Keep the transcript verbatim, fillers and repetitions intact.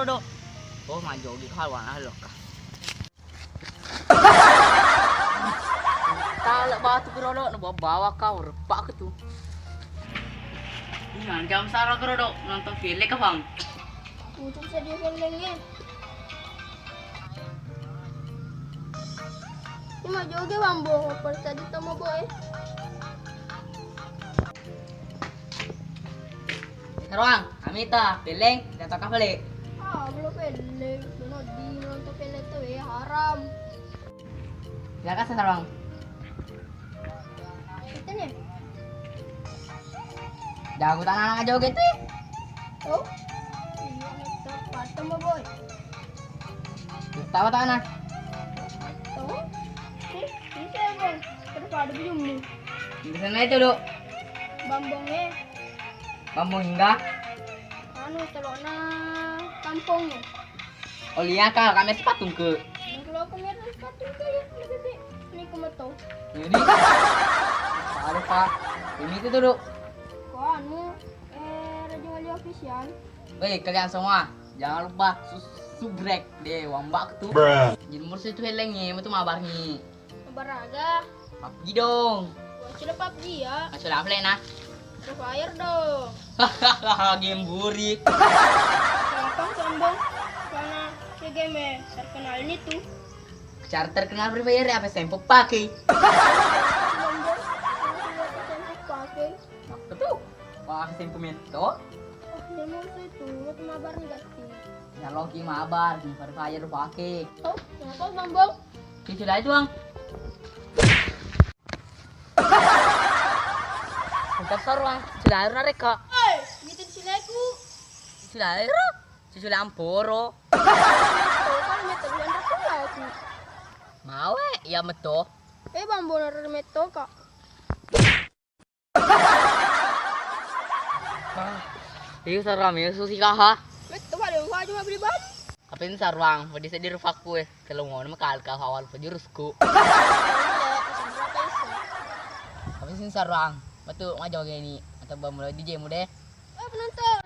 Dok. Oh, majogi kau anak lo kah. Talak batu ke Dok, nu bawa kau repak ke tu. Ini jam sara ke Dok, nonton film ke, Bang. Ucap sedih filmnya. Ini majogi Bambo, apa tadi temu boy? Saruang, amita, peleng, jatuh kafale. Ah, belum peleng, belum di nonton peleng tuh ya haram. Silakan Saruang. Itu nih. Jago tanah aja gitu. Oh, iya, itu patung boy. Tahu tanah. Tuh, sih, bisa ya boy. Terus ada bujummu. Di sana itu dok. Bambongnya. Bambong enggak? Anu, telokna kampong. Oh iya kak, kami sepatu ke. Kalau aku lihat sepatu ke ya, ini ke motor. Jadi, ada pak. Ini itu dulu. Kok anu, eh, Raja Wali Official. Weh, kalian semua, jangan lupa sus- subrek deh, wambak tuh. Bruh. Jadi mursi itu helengnya, itu mabarnya. Baraga. P U B G dong. Wah, sudah P U B G ya. Ah, sudah apa nah? Free Fire dong. Game burik. Gampang sombong. Karena ini game terkenal ini tuh. Cara terkenal Free Fire apa sempo pakai? Sombong. Karena sempo pakai. Apa tuh? Wah, sempo meto. Oh, dia mau itu, itu mabar negatif. Ya lo ki mabar, di Free Fire pakai. Oh, kenapa sombong? Cucu dari tuang. Bentar Saruang, cucu dari nareka. Oi, itu cileku. Cucu dari, cucu dari amporo. Oh, kalau meto bukan aku ya aku. Mawe, ya meto. Eh, Bambo naro meto kak. Iyo Saruang, iyo susi kaha. Metto pada waju mabeli baju. Apa ini Saruang, peddi seddi rupaku eh. Kalau mau nama kal kau awal pejurusku. Apa sih Saruang? Betul ngajo gini atau bamula D J mu deh. Eh, penonton.